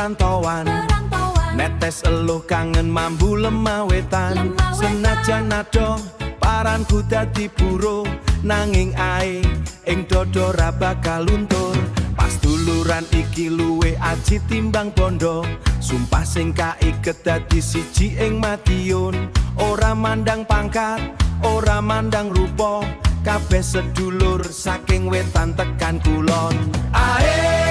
perantauan. Perantauan. Netes eluh kangen mambu lemah wetan. Lemah wetan. Senajan adoh paranku dadi buruh, nanging ae ing dodo ra bakal luntur. Pas duluran iki luwe aji timbang bondo. Sumpah sing kaiket dadi siji ing Madiun. Ora mandang pangkat, ora mandang rupa, kabeh sedulur saking wetan tekan kulon. Ae.